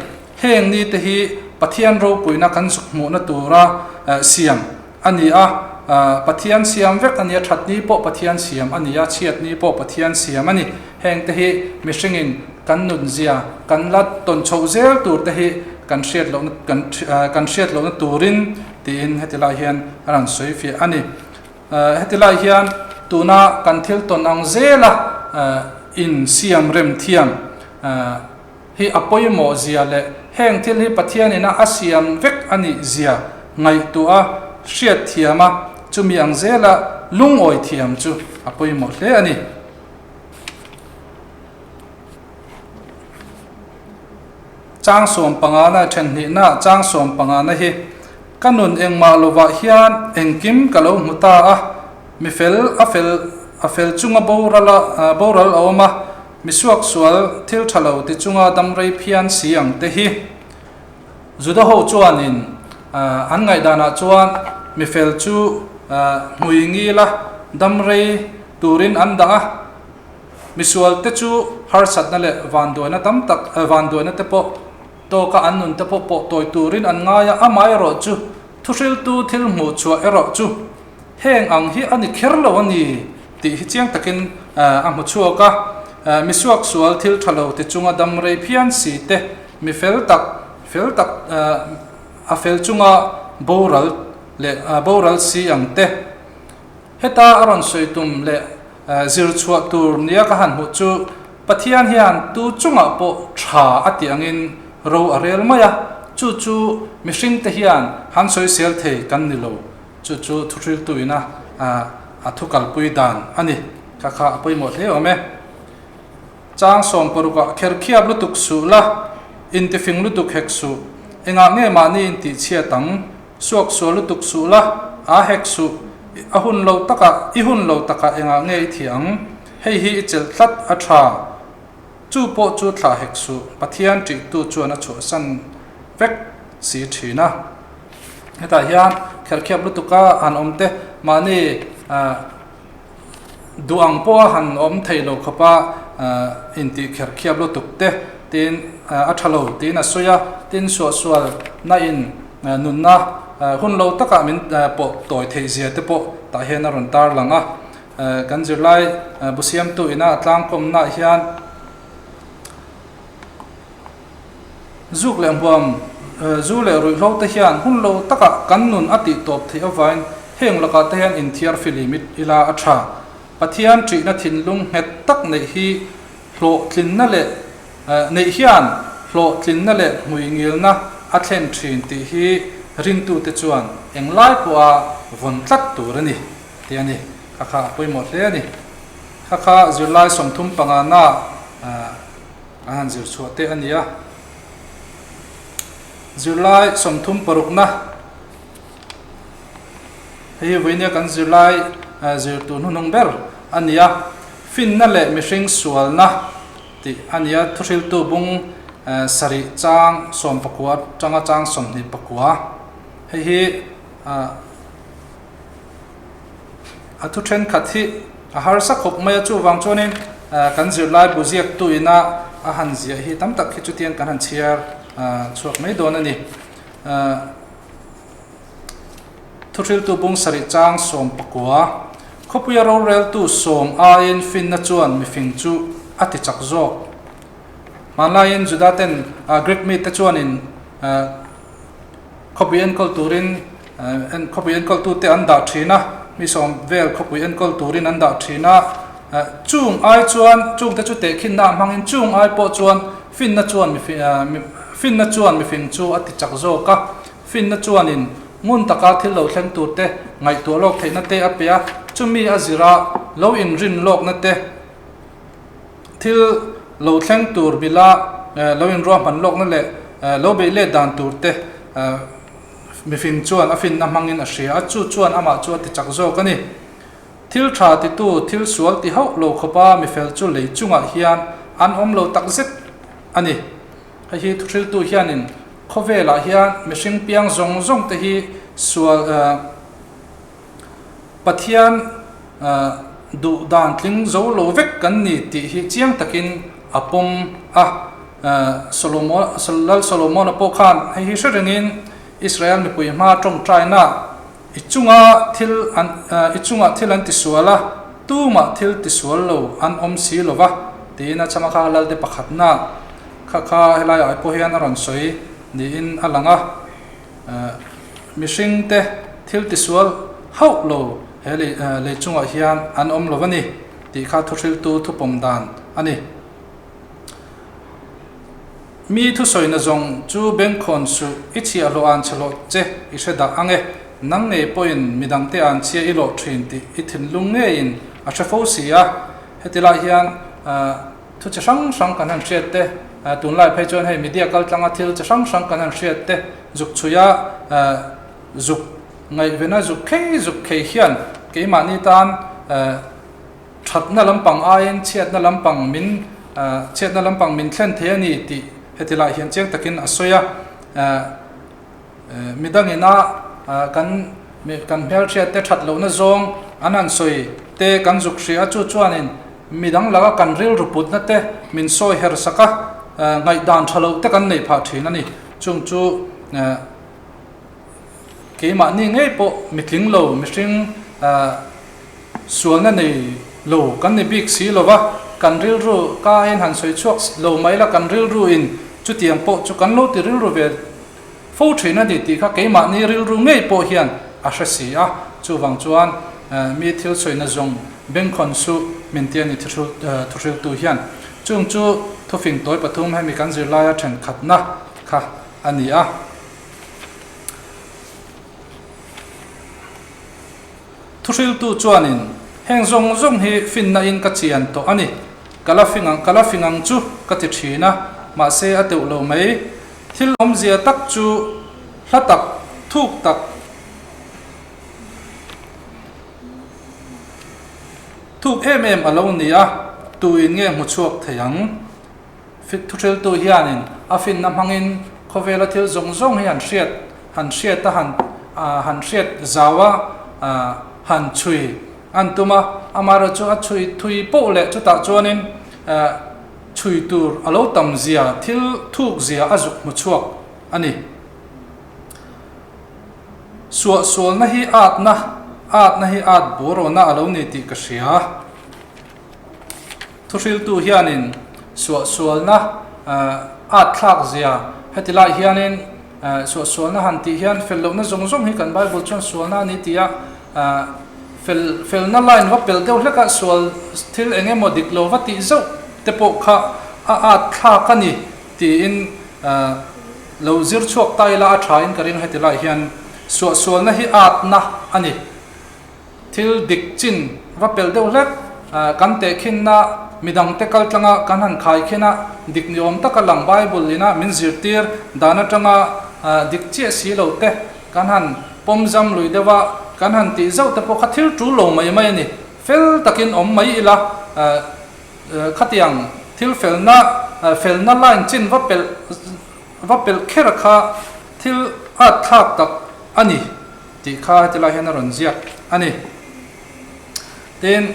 Heng ni te hi Pathian ropuina kan zuk hmuhna tura siam a ni a, Pathian siam vek a ni a, thatni pawh Pathian siam a ni a, chhiatni pawh Pathian siam a ni. Heng te hi mihringin kan nunzia kan la tawn chhoh zel tur te hi kan hriat lohna kan kan hriat lohna turin tiin heti lai hian a rawn sawi fiah a ni. Heti lai hian tuna kan thil tawn ang zela insiam rem thiam hi a pawimawh zia leh heng thil hi Pathianin a a siam vek a nih zia ngaihtuah a, hriat thiam a, chumi ang zela lungawi thiam chu a pawimawh hle a ni. Chang sawmpangana thenhnihna chang sawmpangana hi ka nun engmah lovah hian engkim ka lo hmu ta a, mi fel a fel a fel chunga boral a boral a awm a, Mi suaksual thil tha lo ti chunga dam rei phian si ang te hi. Juda ho chuanin an ngaihdanah chuan mi fel chu hmui ngila dam rei turin an dah a, misual te chu harsatna leh vanduaina tam tak vanduaina te pawh tawka an nun te pawh pawh tawi turin an ngai a, amaherawh chu thuhriltu thil hmuh chhuah erawh chu Heng ang hi a ni kher lo a ni tih hi chiang takin a hmu chhuak a. Mi suaksual thil tha lo ti chunga dam rei phian si te, mi fel tak fel tak a fel chunga boral leh boral si ang te. Heta a rawn sawi tum leh zir chhuah tur nia ka han hmuh chu Pathian hian tu chungah pawh tha a tih angin ro a rel mai a, chu chu mihringte hian han sawisel thei kan ni lo. Chu chu thuhriltuina a thu kalpui dan a ni. Kha kha a pawimawh hle awm e. Chang sawmparukah kherkhiap lutuk suh la, intifing lutuk hek suh. Engah nge mahni intihchhiat ang? Suaksual lutuk suh la, aa hek suh. A hun lo takah, i hun lo takah engah nge i thiah ang? Hei hi i chelh tlat a tha. Chu pawh chu thlah hek suh. Pathian ṭihtu chuan a chhuahsan vek si ṭhin a. Hetah hian kherkhiap lutuka han awm te mahni duh ang pawha han awm thei lo khawpa intih kherkhiap lutuk te tiin a tha lo tiin a sawi a, tin suahsual na in nunna hun lo takah min pawh tawi theih zia te pawh tah hian a rawn tarlang a, kan zirlai bu siamtu ina a tlangkawmnaah hian. Zuk leh hmuam, zu leh ruihhlo te hian hun lo takah kan nun a tih tawp theih avangin heng lakah te hian inthiar filim ila a tha. Pathian ṭihna thinlung nghet tak neih hi hlawhtlinna leh neih hian hlawhtlinna leh hmuingilna a thlen ṭhin tih hi ringtute chuan englai pawha vawn tlat tur a ni tih a ni. Kha kha a pawimawh hle a ni. Kha kha zirlai 35 na A han zir chhuah te a ni a. Zirlai 36na hei hi vawinia kan zirlai zir tur hnuhnung ber a ni a. Finna leh mihring sualna tih a ni a. Thuhriltu bung sarih chang 19 atanga chang 24. Hei hi A thu thenkhat hi a harsa khawp mai a, chuvang chuanin kan zirlai bu ziaktu ina a han ziah hi tam tak hi chutiang kan han chhiar chhuak mai dawn a ni. Thuhriltu bung sarih chang 19, Khawpuia roreltu sawm aiin finna chuan mifing chu a ti chak zawk. Hmanlaiin Juda ten Greek mite chuanin Khawpui enkawl turin khawpui enkawltute an dah thin a, mi sawm vel khawpui enkawl turin an dah thin a. Chung ai chuan chungte chu tehkhinna a hmangin chung ai pawh chuan finna chuan finna chuan mifing chu a ti chak zawk a. Finna chuanin ngun taka thil lo thleng turte ngaihtuah lawk theihna te a pe a, chumi a zira lo inrin lawkna te, Thil lo thleng tur bila lo inruahman lawkna leh lo beih let dan tur te Mifing chuan a finna hmangin a hria a, chu chuan amah chu a ti chak zawk a ni. Thil tha titu, thil sual ti hauh lo khawpa mifel chu lei chungah hian an awm lo tak zet a ni. Hei hi thuhriltu hianin khawvelah hian mihring piang zawng zawng te hi sual Pathian duh dan tling zo lo vek kan ni tih hi chiang takin a pawm a. Solomon, Lal Solomona pawh khan hei hi hre rengin Israel mipui hma tawngtaina I chunga thil an I chungah thil an tisual a, tumah thil tisual lo an awm si lo va, tiin a chama kha Lalte pakhatna kha kha helaiah pawh hian a rawn sawi niin a lang a. Mihringte thil tisual hauh lo he lei lei chungah hian an awm lo va ni tih kha thuhriltu thupawm dan a ni. Mi thusawina zawng chu bengkhawn suh, i chhiahhlawh an chhe hlawh che i hre dah ang e. Nang ngei pawhin midangte an chhia i lawh thin tih i thinlung ngeiin a hre fo si a. Heti lai hian thu chi hrang hrang kan han hriat te, tunlai phei chuan hei media kaltlanga thil chi hrang hrang kan han hriat te, zuk chhuia zuk ngaihvena zuk khei zuk khei hian keimahni tan Thatna lampang aiin chhiatna lampang min chhiatna lampang min thlen thei a ni tih heti lai hian chiang takin a sawi a. Midangina kan kan hmelhriat te that lohna zawng an han sawi te kan zuk hria a, chu chuanin midang laka kan rilru putna te min sawi her sak a, ngaihdan tha loh te kan neih phah thin a ni. Chung chu keimahni ngei pawh mitling lo mihring Sualna nei lo kan ni bik si lo va, kan rilru ka in han sawi chhuak lo mai la, kan rilru in chutiang pawh chu kan lo ti rilru ve fo thin a ni tih kha keimahni rilru ngei pawh hian a hre si a. Chuvang chuan mi thil sawina zawng bengkhawn suh min ti a ni thuhriltu hian. Chung chu thufing tawi pathum hemi kan zirlaia thenkhatna kha a ni a. Thuhriltu chuanin, Heng zawng zawng hi finna in ka chian tawh a ni. Ka la fing ang, ka la fing ang chu ka ti thin a, mahse a teuh lo mai. Thil awmzia tak chu hla tak, thuk tak, thuk em em a lo ni a, tuin nge hmu chhuak thei ang? Thuhriltu hianin a finna hmangin khawvela thil zawng zawng hi han hriat han hriat a han han hriat zau a han chhui an tum a, amaherawh chu a chhui thui poh leh chutah chuanin chhui tur a lo tam zia thil thuk zia a zuk hmu chhuak a ni. Suahsualna hi atna atna hi at bawrawna a lo ni tih ka hria. Thuhriltu hianin suahsualna at thlak zia heti lai hianin suahsualna han tih hian fel lohna zawng zawng hi kan Bible chuan sualna a ni tih a, fel felna line va pel deuh hlek a sual thil eng emaw dik lo va tih zauh te pawh kha a at thlak a ni tiin lo zir chhuak ta ila a tha in ka ring heti lai hian suahsualna hi atna a ni. Thil dik chin va pel deuh hlek kan tehkhinna midangte kaltlanga kan han khaikhin a, dik ni awm taka lang Bible ina min zirtir dan atanga dik chiah si lo te kan han pawm zam lui deuh a, kan han tih zauh te pawh kha thil tul lo mai mai a ni. Fel takin awm mai ila khatiang thil felna felna line chin va pelh va pelh kher kha thil at thlak tak a ni. Tih kha heti lai hian a rawn ziak a ni. Tin,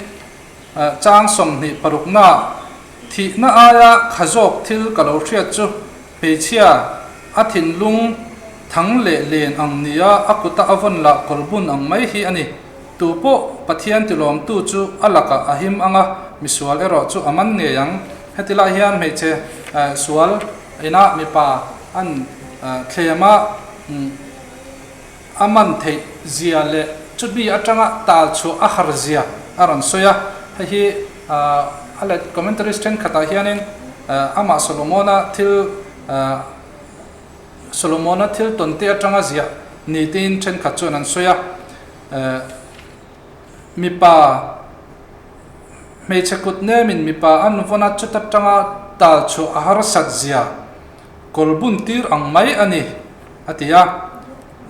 chang 26 ah thihna aia kha zawk thil ka lo hriat chu hmeichhia a thinlung thang leh len ang nia a kuta a vawn lah kawlbun ang mai hi a ni. Tu pawh Pathian tilawmtu chu a lakah a him ang a, misual erawh chu a man ngei ang. Heti lai hian hmeichhe sual inah mipa an thlem a. A man theih zia leh chutmi atanga tal chhuah a har zia a rawn sawi a. Hei hi a let commentaries thenkhatah hianin amah Solomona thil Solomona thil tawn te atanga ziah ni tiin thenkhat chuan an sawi a. Mipa hmeichhe kut nemin mipa an vawn a chut atanga tal chhuah a harsat zia kawl bun tir ang mai a ni a ti a.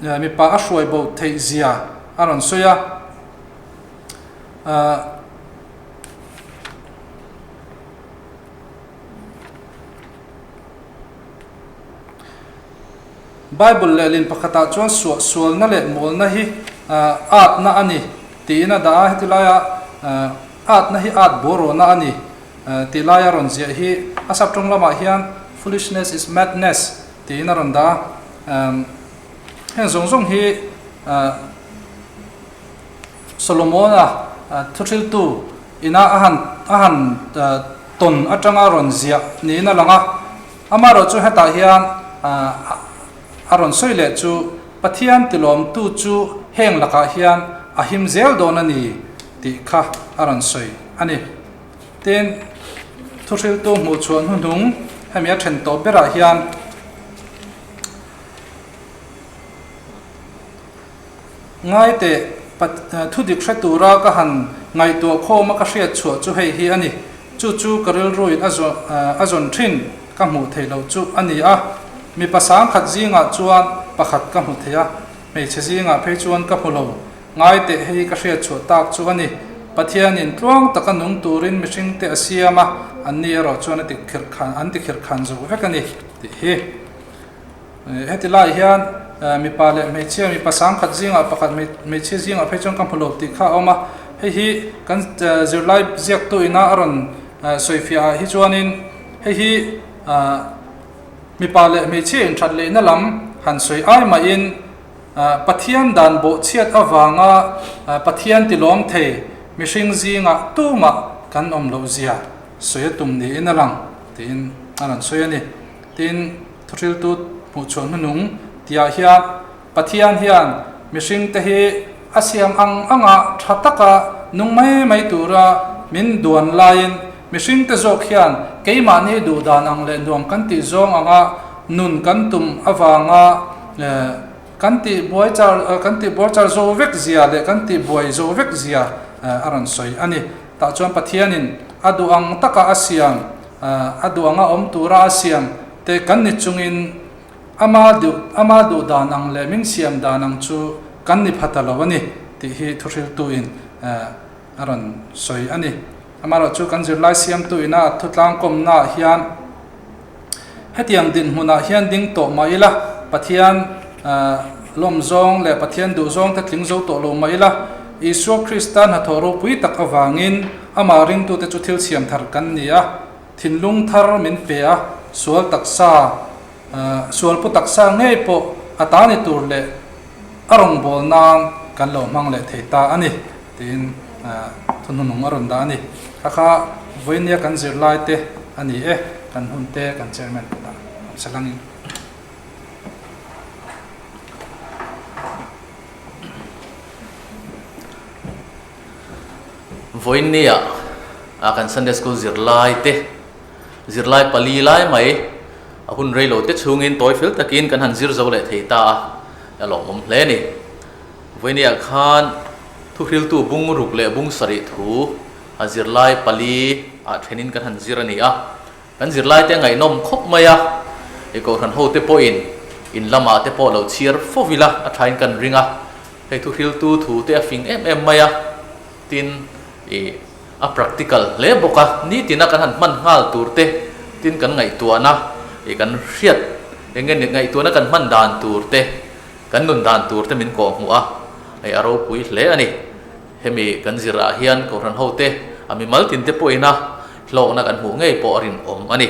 mipa a hruai bo theih zia a rawn sawi a. Bible lehlin pakhatah chuan suahsualna leh mawlna hi atna a ni tiin a dah a, heti laia atna hi at borawna a ni tih laia rawn ziah hi a saptawng lamah hian foolishness is madness tiin a rawn dah a. Heng zawng zawng hi Solomona thuhriltu ina a han a han tawn atanga rawn ziah niin a lang a. Amaherawh chu hetah hian a rawn sawi leh chu Pathian tilawmtu chu heng lakah hian a him zel dawn a ni tih kha a rawn sawi a ni. Tin, thuhriltu hmuh chhuah hnuhnung hemi a then tawh berah hian Ngai teh, thu dik hre tura ka han ngaihtuah khawm a ka hriat chhuah chu hei hi a ni. Chu chu ka rilruin a a zawn thin ka hmuh theih loh chu a ni a. Mipa sangkhat zingah chuan pakhat ka hmu thei a, hmeichhe zingah phei chuan ka hmu lo. Ngai teh hei ka hriat chhuah tak chu a ni. Pathianin tluang taka nung turin mihringte a siam a, anni erawh chuan a ti khirh an ti khirh khan zo vek a ni tih hi. Heti lai hian mipa leh hmeichhia, mipa sangkhat zingah pakhat hmeichhia zingah phei chuan ka hmu lo tih kha a awm a. Hei hi kan zirlai ziaktu ina a rawn sawifiah ah hi chuanin hei hi mipa leh hmeichhia inthat lehna lam han sawi ai mahin Pathian dan bawhchhiat avanga Pathian tilawm thei mihring zingah tumah kan awm loh zia sawi a tum niin a lang tiin a rawn sawi a ni. Tin, thuhriltu hmuhchhuah hnunung tihah hian Pathian hian mihringte hi a siam ang anga tha taka nung mai mai tura min duan laiin mihringte zawk hian keimahni duhdan ang leh nuam kan tih zawng anga nun kan tum avanga kan tih buai char kan tih buai char zo vek zia leh kan tih buai zo vek zia a rawn sawi a ni. Tah chuan Pathianin a duh ang taka a siam A duh anga awm tura a siam te kan ni chungin ama duh ama duh dan ang leh min siam dan ang chu kan ni pha ta lo a ni tih hi thuhriltuin a rawn sawi a ni. Amaherawh chu kan zirlai siamtu ina a thutlangkawmnaah hian hetiang dinhmunah hian ding tawh mah ila Pathian lawm zawng leh Pathian duh zawng te tling zo tawh lo mah ila Isua Krista hnathawh ropui tak avangin Amah ringtute chu thil siam thar kan ni a, thinlung thar min pe a, sual taksa, sual pu taksa ngei pawh a ta ni tur leh a rawngbâwl nân kan lo hmang leh thei ta a ni, tiin thununung a rawn dah a ni. Kha kha vawinia kan zirlaite a ni e, kan hunte kan chairman kutah awm se langin. Vawiinnia a kan Sunday School zirlai te, zirlai pali lai mai a hun rei lo te chhungin tawi fel takin kan han zir zo leh thei ta a, a lawmawm hle a ni. Vawiinnia khan thuhriltu bung ruk leh bung sarih thu a zirlai pali ah thenin kan han zir a ni a, kan zirlai te a ngaihnawm khawp mai a, i kohhran ho te pawhin in lamah te pawh lo chhiar fo ila a thain kan ring a. Hei thuhriltu thu te a fing em em mai a, tin ih a practical hle bawk a, nitina kan han hman nghal tur te, tin kan ngaihtuahna ih kan hriat eng nge ngaihtuahna kan hman dan tur te, kan nun dan tur te min kawh hmuh a, hei a ropui hle a ni. Hemi kan zirah hian Kohhran ho te a mimal tin te pawhin a hlawkna kan hmuh ngei pawh a rinawm a ni.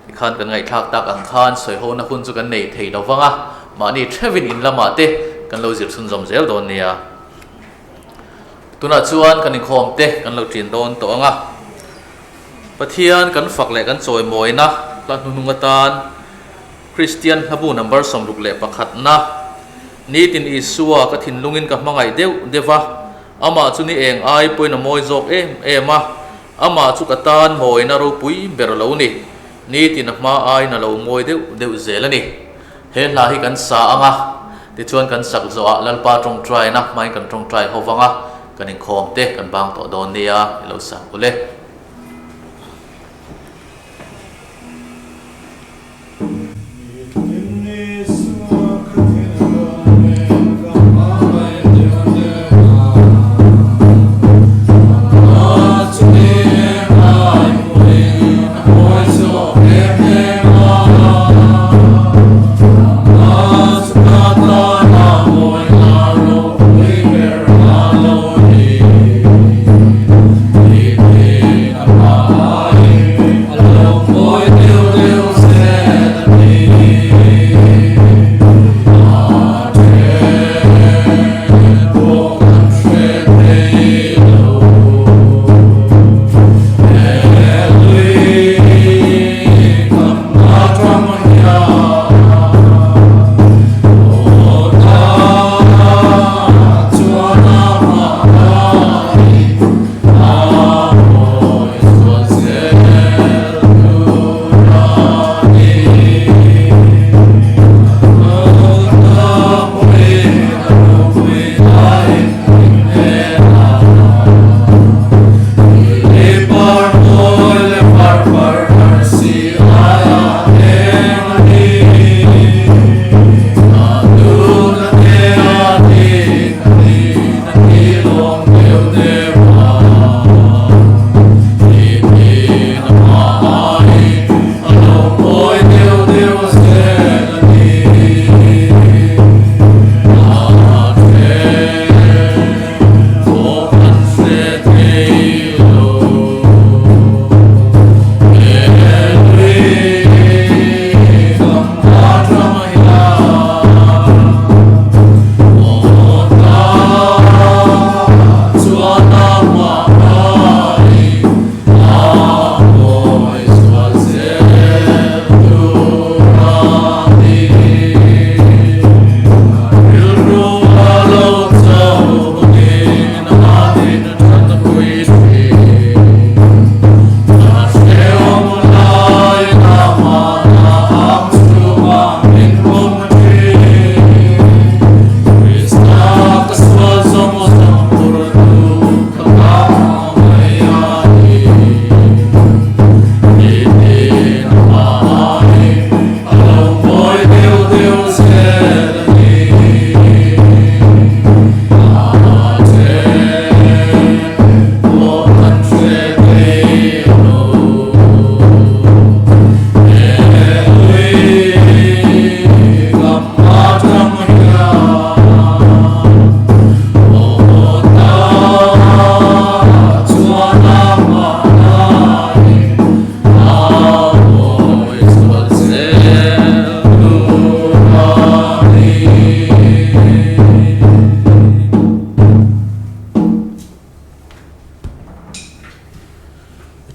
Tikhan kan ngaihthlak tak ang khan sawihona hun chu kan nei thei lo vang a, mahni theuhin in lamah te kan lo zir chhunzawm zel dawn nia. Tunah chuan kan inkhawm te kan lo ṭin dawn tawh ang a, Pathian kan fak leh kan chawimawina hla hnuhnung atan Kristian hlabu number 61 na Nitin Isua ka thinlungin ka hmangaih deuh deuh va, amah chu ni eng ai pawhin a mawi zawk em em a, Amah chu ka tan mawina ropui ber lo ni. Nitin a hma aiin a lo mawi deuh deuh zel a ni. He hla hi kan sa ang a, tichuan kan sak zawhah Lalpa tawngtaina hmain kan tawngtai ho vang a, kan inkhawm te kan bang tawh dawn nia, i lo sak ule.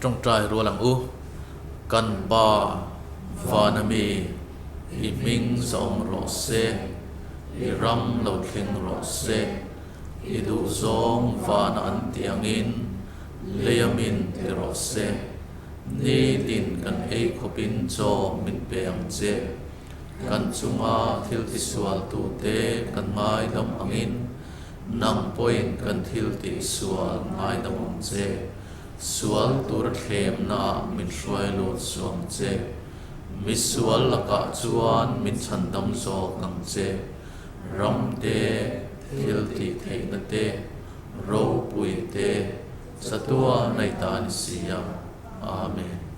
I tawngtai rual ang u. Kan Pa vana mi i hming zawm rawh se, i ram lo thleng rawh se, i duhzawng vana an tih angin leia min ti rawh se. Nitin kan ei khawpin chaw min pe ang che. Kan chunga thil tisualtute kan ngaidam angin nang pawhin kan thil tihsual ngaidam ang che. Sual tura thlemnaah min hruai lut suh ang che. Misual lakah chuan min chhandam zawk ang che. Ram te, thil tih theihna te, ropui te, chatuah nei ta a ni si a. Amen.